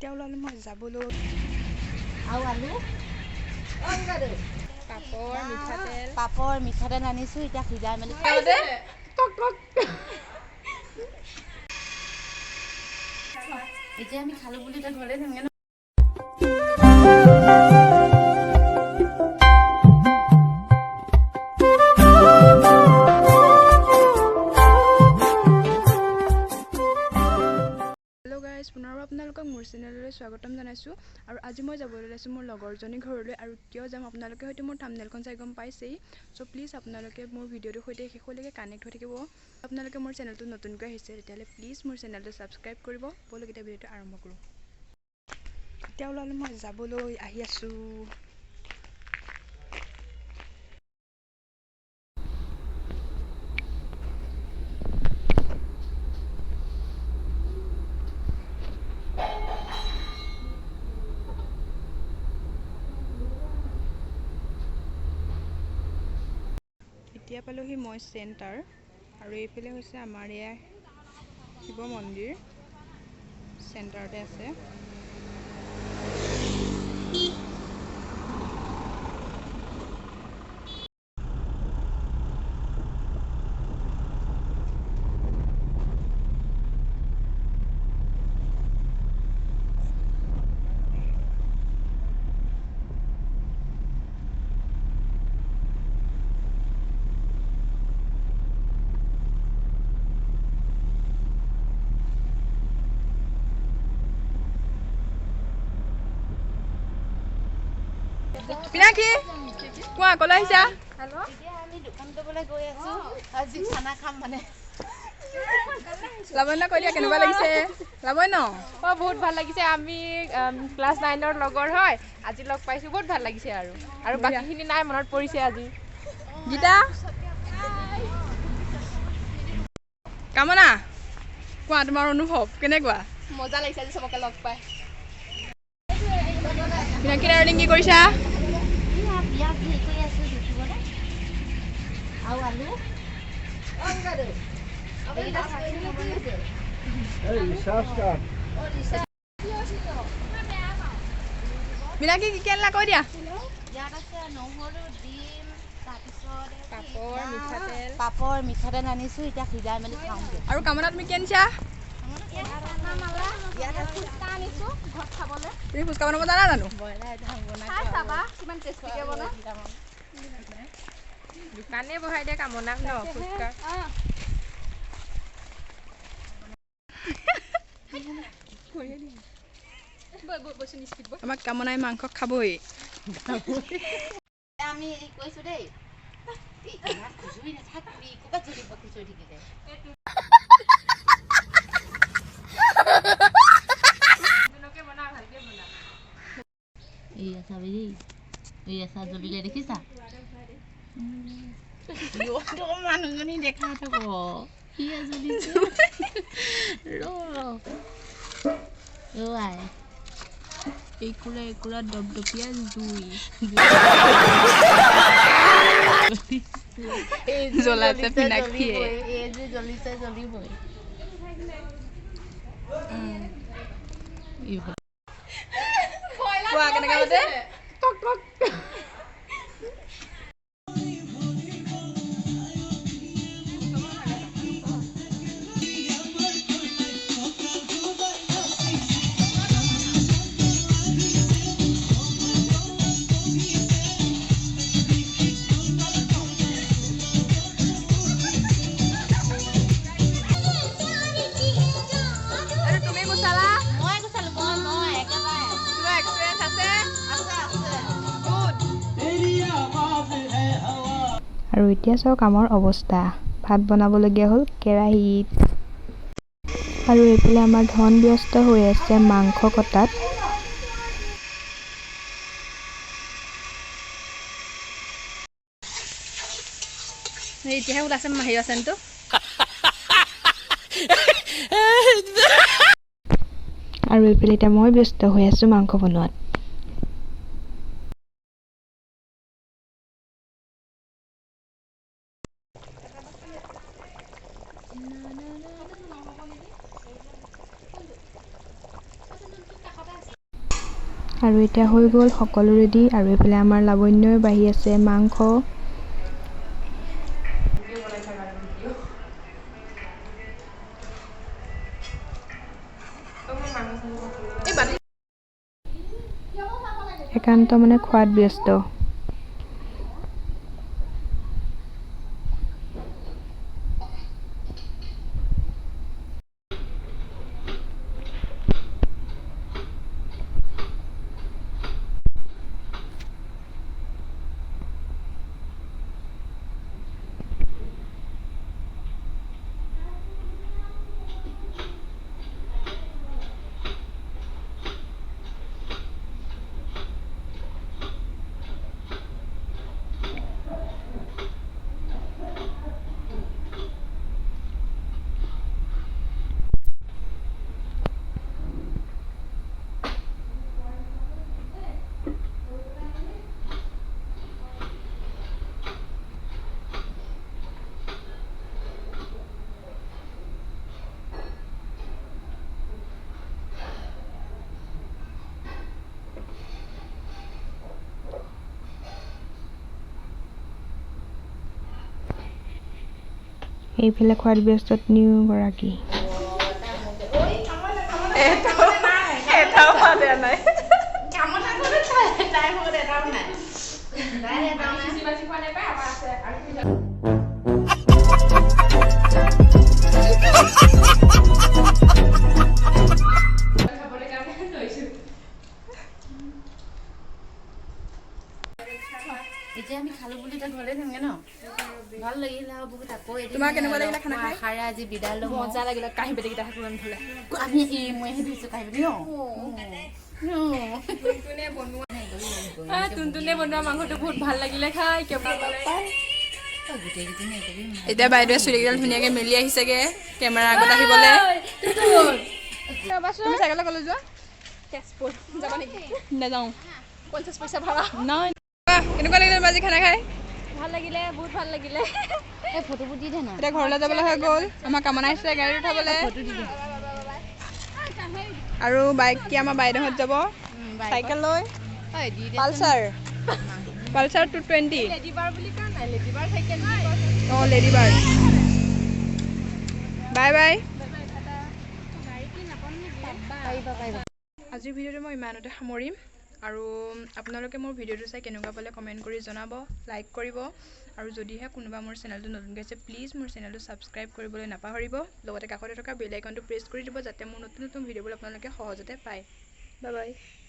এতিয়া ওলালোঁ মই যাবলৈ। আৰু আলু, পাপৰ, মিঠাতেল। পাপৰ, মিঠাতেল আনিছোঁ, এতিয়া সিজাই মেলি। এতিয়া আমি খালোঁ বুলি এতিয়া ঘৰলৈ যামগৈ ন। হেল্ল' গাইজ, পুনৰবাৰ আপোনালোকক মোৰ চেনেললৈ স্বাগতম জনাইছোঁ। আৰু আজি মই যাবলৈ ওলাইছোঁ মোৰ লগৰজনীৰ ঘৰলৈ। আৰু কিয় যাম আপোনালোকে হয়তো মোৰ থাম্বনেইলখন চাই গম পাইছেই। চ' প্লিজ আপোনালোকে মোৰ ভিডিঅ'টোৰ সৈতে শেষলৈকে কানেক্ট হৈ থাকিব। আপোনালোকে মোৰ চেনেলটো নতুনকৈ আহিছে তেতিয়াহ'লে প্লিজ মোৰ চেনেলটো ছাবস্ক্ৰাইব কৰিব। ব'লক এতিয়া ভিডিঅ'টো আৰম্ভ কৰোঁ। এতিয়া ওলালোঁ মই যাবলৈ, আহি আছোঁ। এতিয়া পালোহি মই চেণ্টাৰ। আৰু এইফালে হৈছে আমাৰ এয়া শিৱ মন্দিৰ, চেণ্টাৰতে আছে। পিনাকী, কোৱা ক'লৈ আহিছা? এতিয়া আমি দোকান কৰিবলৈ গৈ আছোঁ, আজি খানা খাম মানে। লাৱণ্য, কৈ দিয়া কেনেকুৱা লাগিছে? লাৱণ্য। অঁ, বহুত ভাল লাগিছে। আমি ক্লাছ 9ৰ লগৰ হয়, আজি লগ পাইছোঁ, বহুত ভাল লাগিছে। আৰু আৰু বাকীখিনি নাই, মনত পৰিছে আজি। গীতা, কামনা, কোৱা তোমাৰ অনুভৱ কেনেকুৱা? মজা লাগিছে আজি চবকে লগ পাই। পিনাকী ডাৰ্লিং, কি কৰিছা? এয়া পিঁয়াজ হেৰি কৰি আছোঁ জুখিবলৈ, আৰু আলু। এইকেইটা চাটনি হ'ব নে? পিনাকী, কি কি আনিলা কৈ দিয়া। ইয়াত আছে নহৰু, ডিম, তাৰপিছত পাপৰ, মিঠাতেল। পাপৰ, মিঠাতেল আনিছোঁ, এতিয়া সিজাই মেলি খাওঁগৈ। আৰু কামনা, তুমি কি আনিছা? ইয়াত ফুচকা আনিছোঁ ঘৰত খাবলৈ। তুমি ফুচকা বনাব জানা জানো? ব্ৰইলাৰ এটা বনাই খাই চাবা কিমান টেষ্টিকে বনাই। দোকানে বহাই দিয়ে কামনাক ন ফুচকা। আমাক কামনাই মাংস খাবই। আমি হেৰি কৰিছোঁ দেই। এই ইমান খুচৰি নাথাকিবি, ক'ৰবাত জ্বলিব খুচৰি থাকিলে। এইয়া চাবি দেই, এইয়া চা জ্বলিলে দেখিছা? মানুহজনী দেখা থাক, সিয়া জ্বলিছে। ৰ ৰ আই। এইকুৰা এইকুৰা দপদপীয়া জুই। এই জুই জ্বলাইছে জ্বলিছে, পিনাক্ষীয়ে। জ্বলিবই। এই জুই জ্বলিছে, জ্বলিবই। কোৱা কেনেকুৱা মাতে? আৰু তুমি গুচালা? মই গুচালো, মই একেবাৰে। তোমাৰ এক্সপিৰিয়েঞ্চ আছে? আছে আছে। গুড। আৰু এতিয়া চাওক আমাৰ অৱস্থা, ভাত বনাবলগীয়া হ'ল কেৰাহীত। আৰু এইফালে আমাৰ ধন ব্যস্ত হৈ আছে মাংস কটাত। এতিয়াহে ওলাইছে হেৰি চেনটো। আৰু এইফালে এতিয়া মই ব্যস্ত হৈ আছোঁ মাংস বনোৱাত। আৰু এতিয়া হৈ গ'ল সকলো ৰেডি। আৰু এইফালে আমাৰ লাৱণ্যই বাঢ়ি আছে মাংস। একান্ত মানে খোৱাত ব্যস্ত। এইফালে খোৱাত ব্যস্ত তিনিওগৰাকী। এতিয়া আমি খালো বুলি তই ঘৰলৈ যামগে ন? ভাল লাগিলে আৰু বহুত। আকৌ তোমাৰ কেনেকুৱা লাগিলে খানা খাই? আশাৰে আজি বিদায় ল'ম। মজা লাগিলে, কাঁহী বাতিকেইটা কিমান ধুলে আমি। এই মইহে ধুইছোঁ কাঁহী বাতি। টুনটুনে বনোৱা মাংসটো বহুত ভাল লাগিলে খাই। এতিয়া বাইদেৱে চুলিকেইডাল ধুনীয়াকৈ মেলি আহিছেগে কেমেৰাৰ আগত আহিবলৈ। তুমি চাইকেলত ক'লৈ যোৱা? তেজপুৰ যাবা নেকি? নাযাওঁ। 50 পইচা ভাড়া। নহয়। কেনেকুৱা লাগিলে আজি খানা খাই? ভাল লাগিলে, বহুত ভাল লাগিলে। ফটোবোৰ দি দে না। এতিয়া ঘৰলৈ যাবলৈ হৈ গ'ল। আমাৰ কামনা আহিছে গাড়ীত উঠাবলৈ আৰু বাইক কি আমাৰ বাইদেউহঁত যাব চাইকেল লৈ, পালচাৰ, পালচাৰ 220। লেডিবাৰ বুলি কোৱা নাই, লেডিবাৰ চাইকেল। অঁ, লেডিবাৰ। Bye bye. আজিৰ ভিডিঅ'টো মই ইমানতে সামৰিম। আৰু আপোনালোকে মোৰ ভিডিঅ'টো চাই কেনেকুৱা পালে কমেণ্ট কৰি জনাব, লাইক কৰিব। আৰু যদিহে কোনোবা মোৰ চেনেলটো নতুনকৈ আছে, প্লিজ মোৰ চেনেলটো ছাবস্ক্ৰাইব কৰিবলৈ নাপাহৰিব। লগতে কাষতে থকা বেল আইকনটো প্ৰেছ কৰি দিব, যাতে মোৰ নতুন নতুন ভিডিঅ'বোৰ আপোনালোকে সহজতে পায়। Bye bye.